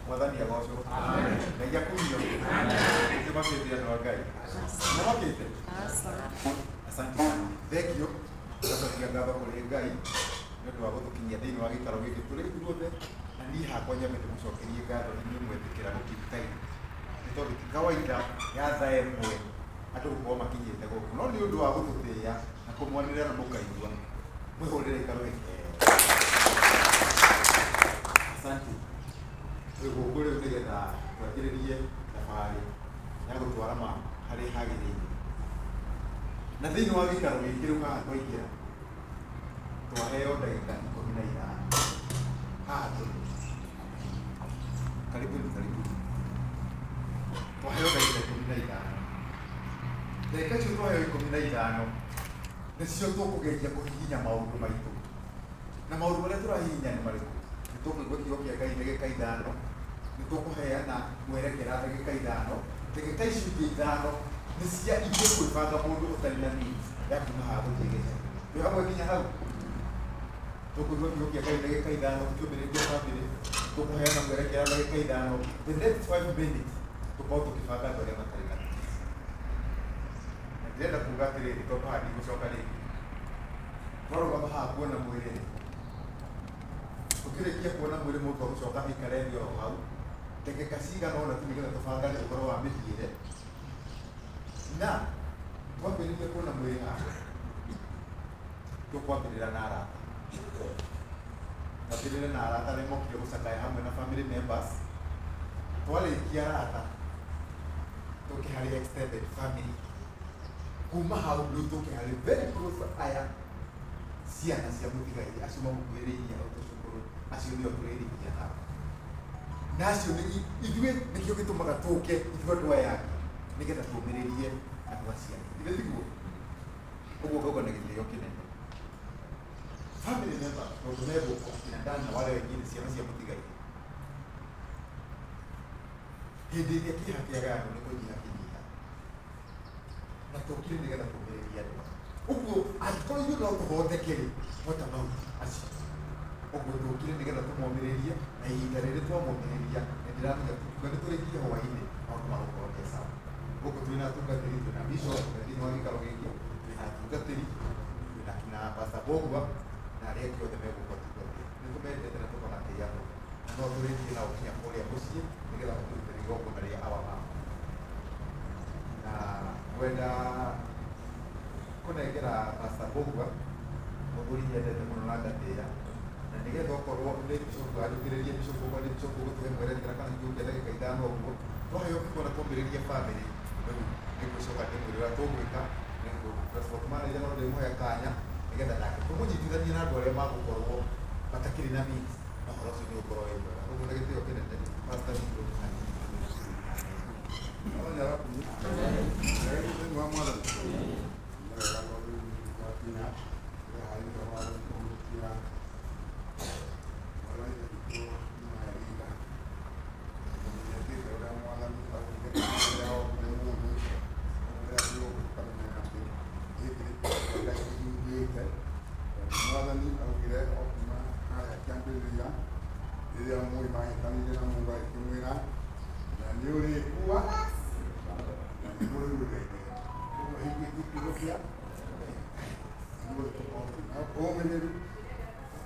Mwathani agocwo. Ngai akumio. Nĩ makĩte andũ a Ngai. Nĩ makĩte. Asante sana. Thank you. Tũgacokia ngatho kũrĩ Ngai nĩ ũndũ wa gũtũkinyia thĩinĩ wa gĩikaro gĩkĩ tũrĩ ithuothe, na niĩ hakwa nyambe ndĩmũcokerie ngatho inyuĩ mwetĩkĩra gũ keep time, nĩ tondũ ti kawaida ya thaa 1 andũ gũkorwo makinyĩte gũkũ, no nĩ ũndũ wa gũtũtĩĩa na kũmwanĩrĩra na mũkaigua mwĩhũrĩre ikarũĩ. Asante. Twĩ gũkũ rĩu nĩgetha twanjĩrĩrie thabarĩ ya gũtwara ma harĩa hagĩrĩire, na thĩinĩ wa gĩikaro gĩkĩ rĩu haha twaingĩra twaheo ndagĩka 15 haha tũrĩ. Karibuni, karibuni. Twaheo ndagĩka 15. Ndagĩka icio twaheo 15 nĩcio tũkũgeria kũhihinya maũndũ maitũ. Na maũndũ marĩa tũrahihinya nĩ marĩkũ? Nĩ tũkũigua kiugo kĩa Ngai ndagĩka 5, nĩ tũkũheana mwerekera ndagĩka 5, ndagĩka icio ingĩ 5 nĩ cia ithuĩ kwĩbanga mũndũ ũtarĩ na means ya kuma haha gũthiĩ gĩcagi. Twĩ hamwe nginya hau? Tũkũigua kiugo kĩa Ngai ndagĩka 5 tũkĩũmĩrĩria bamĩrĩ, tũkũheana mwerekera ndagĩka 5, the next 5 minutes tũkorwo tũkĩbanga andũ arĩa matarĩ na means. Na ndĩrenda kuga atĩrĩrĩ, tondũ haha ndigũcoka rĩngĩ. Twarũgama haha kuona mwĩrĩ rĩ, tũkĩrĩkia kuona mwĩrĩ mũndũ agũcoka aikare thĩ oro hau ndagĩka cigana ũna tu nĩgetha tũbangane ũhoro wa mĩthiĩre. Na twambĩrĩria kuona mwĩrĩ haha, tũkwambĩrĩra na arata. Twambĩrĩre na arata arĩa mokire gũcakaya hamwe na family members. Twarĩkia arata, tũke harĩ extended family. Kuma hau rĩu tũke harĩ very close aya ciana cia mũtigairĩ acio mamũkuhĩrĩirie hau tũcũkũrũ, acio nĩo tũrĩrikia nao. Na acio nĩ ithuĩ nĩkĩo gĩtũmaga tũke ithuĩ andũ aya angĩ nĩgetha tũmĩrĩrie andũ acio angĩ. Githĩ tiguo? Ũguo ngauga na gĩtĩo kĩnene. Family member tondũ me gũkũ akina Dan na wale wengine ciana cia mũtigairĩ. Hĩndĩ ĩrĩa kĩeha kĩagayanwo nĩ kũnyiha kĩnyiha. Na tũkire nĩgetha tũmĩrĩrie andũ. Ũguo angĩkorwo ithuĩ no tũhoteke rĩ, what about acio? Ũguo tũkire nĩgetha tũmomĩrĩrie, na ihinda rĩrĩ twamomĩrĩria nĩ ndĩramenya tũkiuga nĩ tũrĩkie hwainĩ maũndũ magũkorwo me sawa. Gũkũ twĩna atungatĩri, twĩna bishop thĩinĩ wa gĩikaro gĩkĩ, twĩna atungatĩri, twĩna kina Pastor Bogwa na arĩa angĩ othe megũkũ atungatĩri. Nĩ tũmendete na tũkamatĩĩa mũno. Na no tũrĩthiĩ nao nginya kũrĩa mũciĩ nĩgetha matũrutĩre igongona rĩa our mama. Na ngwenda kũnengera Pastor Bogwa, mũthuri nyendete mũno na ngatĩĩa, na nĩgetha okorwo nĩ bishop anjũkĩrĩrie, bishop okorwo nĩ bishop ũgũtũhe mwerekera kana kiugo kĩa ndagĩka 5 ũguo, twaheo kiugo na twambĩrĩrie family, rĩu nĩngwĩcoka ndĩmwĩre ũrĩa tũgwĩka. Transport manager no ndĩmũhe kanya nĩgetha nake tũmũnyitithanie na andũ arĩa magũkorwo matakĩrĩ na means, na ũhoro ũcio nĩ ũgũkorwo wĩ mwega. Ũguo na gĩtĩo kĩnene, Pastor witũ. Mwathani arakumio. Thĩinĩ wa Mwathani. Nĩ wega tondũ twakinya tũreharĩria Mwathani kũhurukia mwarĩ wa Ithe witũ nyuma ya Linda. Tũmenyetete ũrĩa Mwathani augire kana ũrĩa ombire mũndũ, ũrĩa twĩ gũkũ tũkamenya atĩ gĩkĩ nĩ kĩo kĩa Ngai kĩhingĩte. Tondũ Mwathani augire o kuma harĩa kĩambĩrĩria rĩrĩa Moi mahĩtanire na Mungu agĩkĩmwĩra na nĩ ũrĩkua na nĩ mũrĩrũrĩte. Ũguo hingĩtie kiugo kĩa Ngai. Ithuothe tũkorwo twĩna ũmĩrĩru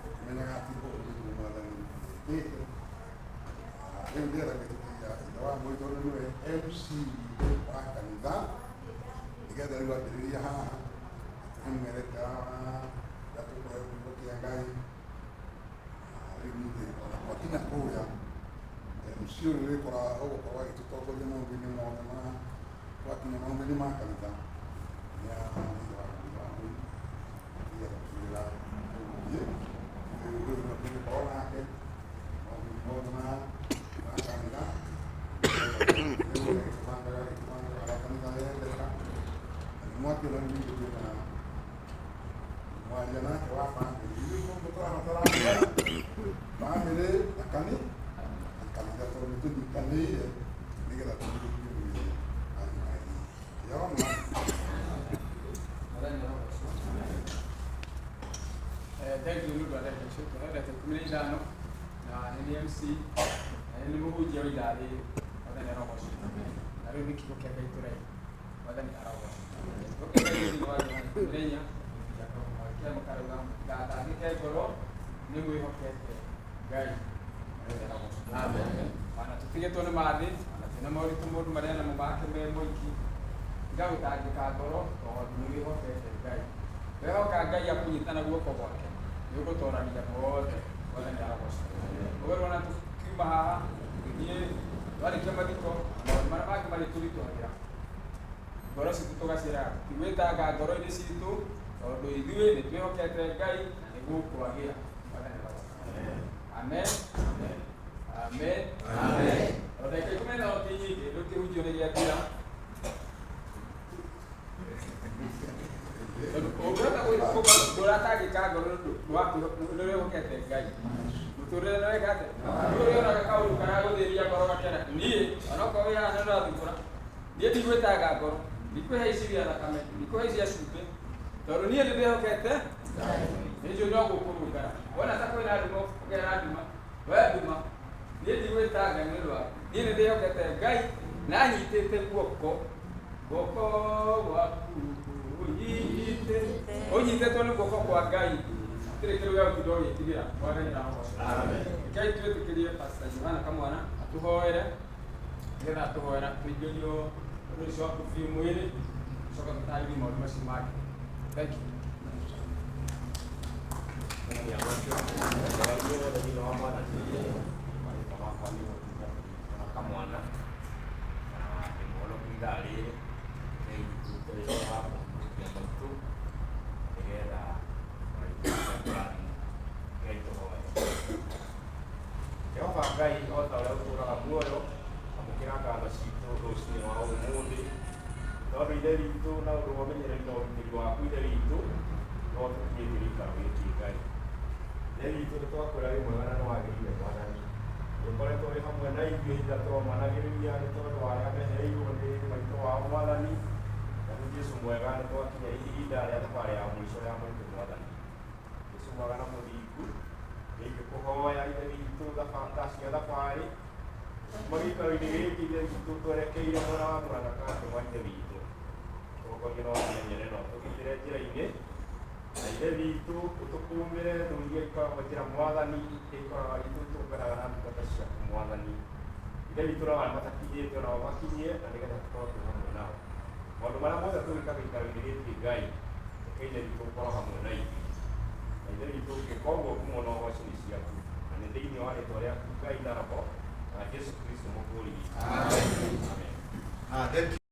tũkĩmenyaga atĩ ũguo nĩguo Mwathani ekĩte. Rĩu ndĩrenda gwĩtĩkĩria ithe wa Moi tondũ nĩwe MC witũ wa kanitha nĩgetha rĩu ambĩrĩria haha atũhe mwerekera wa ũrĩa tũkũheo kiugo kĩa Ngai. Rĩu ningĩ ona twakinya kũrĩa MC ũyũ ũrĩkora ũgũkorwo agĩtũtongoria maũndũ-inĩ mothe ma twakinya maũndũ-inĩ ma kanitha nĩ ithe wa kanitha wa Moi nĩgetha tũrĩra tũgũthiĩ rĩu rĩu no tũgĩkorwo nake maũndũ-inĩ mothe ma kanitha nĩwe agĩtũbangaga agĩtũbangaga ũrĩa kanitha yendeka. Na nĩ mwakĩona rĩu ningĩ twĩna mwaria nake wa bamĩrĩ, ithuĩ mũndũ tũrabatara bamĩrĩ na kani na kanitha tondũ nĩ tũnyitanĩire nĩgetha tũhurũkie mwĩrĩ yona. Mwathani arogocwo. Thank you nĩ ũndũ wa ndagĩka icio. Tũhe ndagĩka 15 na nĩ niĩ MC na Nĩ mũhunjia wa ithaa rĩrĩ. Mwathani arogocwo. Na rĩu nĩ kiugo kĩa Ngai tũraigua. Mwathani arogocwo. Kiugo kĩa Ngai thĩinĩ wa Yohana 14 kĩamwe karauga mũtigatangĩke ngoro, nĩ mwĩhokete Ngai. Mwathani arogocwo. Ona tũtigĩtwo nĩ mathĩ, ona twĩna moritũ mũndũ marĩa namo make me moiki, tiga gũtangĩka ngoro tondũ nĩ wĩhokete Ngai. Wehoka Ngai akũnyita na guoko gwake, nĩ ũgũtorania mothe. Mwathani arogocwo. Ũguo ona tũkiuma haha tũgĩthiĩ twarĩkia mathiko, maũndũ marĩa mangĩ marĩ tũritũhagĩra ngoro citũ, tũgaciĩraga tũtigwĩtanga ngoro-inĩ citũ tondũ ithuĩ nĩ twĩhokete Ngai na nĩ gũkwagĩra. Mwathani arogocwo. Amen. Amen. O ndagĩka 15 ti nyingĩ, rĩu kĩhunjio nĩ gĩathira. Tondũ ũngĩhota ndũratangĩka ngoro nĩ wĩhokete Ngai. Mũtũrĩre nĩ weka atĩa? Rĩu ũrĩonaga kaũndũ karagũthĩria ngoro gakena. Niĩ onokorwo wĩ haha nĩ ũrathukũra, niĩ ndigwĩtanga ngoro, ndikũhaiciria thakame, ndikũhaicia cumbĩ, tondũ niĩ nĩ ndĩhokete nĩ njũĩ no gũkũrũngara. Wona ta kwĩna nduma, ũkera nduma, we nduma, niĩ ndigwĩtanga nĩ ũndũ waku. Niĩ nĩ ndĩhokete Ngai na nyitĩte guoko guoko gwaku ũnyitĩte, ũnyitĩtwo nĩ guoko kwa Ngai, hatirĩ kĩndũ gĩa gũtinda ũgĩtigĩra. Mwathani arogocwo. Rekei twĩtĩkĩrie Pastor Yohana Kamwana atũhoere, nĩgetha atũhoera tũingĩrio ũndũ ũcio wa kũbiũ mwĩrĩ, coka tũtarĩrie maũndũ macio mangĩ. Thank you. Kamwana na ndĩmuonoku ithaa rĩrĩ nĩndute wĩra wa kũhutia maitũ nĩgetha kũrathimwo. Ngai, tũhoe. Jehova Ngai, o ta ũrĩa ũtũũraga muoyo, amũkĩra ngatho citũ rũcinĩ rwa ũmũthĩ, tondũ Ithe witũ, na ũndũ wa ũmenyereri na ũgitĩri waku, Ithe witũ, no tũkinyĩtie gĩikaro gĩkĩ. Ngai, Ithe witũ, nĩ twakwĩra wĩ mwega na nĩ wagĩrĩire. Mwathani, nĩ ũkoretwo wĩ hamwe na ithuĩ ihinda tũromanagĩrĩria nĩ tondũ wa arĩa mehereirwo nĩ maitũ wao. Mwathani na nĩ Jesu mwega, nĩ twakinya ihinda rĩa thabarĩ ya mũico ya maitũ. Mwathani Jesu mwega na mũthingu, nĩingĩkũhoya, Ithe witũ, thaa cia thabarĩ kuma gĩikaro-inĩ gĩkĩ, Ithe witũ, twerekeire mwena wa Mũrang'a kambĩ wa Ithe witũ, tongoria no tũmenyere no tũgitĩre njĩra-inĩ, na Ithe witũ, ũtũkũmĩre thũ iria ikoragwo njĩra. Mwathani, ikoraga itũtũnganaga na ndungata ciaku. Mwathani Ithe witũ, na arĩa matakinyĩte nao makinyie, na nĩgetha tũkorwo twĩ hamwe nao maũndũ marĩa mothe tũgĩka gĩikaro-inĩ gĩkĩ. Ngai, reke Ithe witũ ũkorwo hamwe na ithuĩ, na Ithe witũ, ũngĩka ũguo, ngumo na ũgoci nĩ ciaku, na nĩ thĩinĩ wa rĩtwa rĩaku, Ngai na Roho na Jesu Kristo mũkũũri witũ. Amen. Ah, thank you.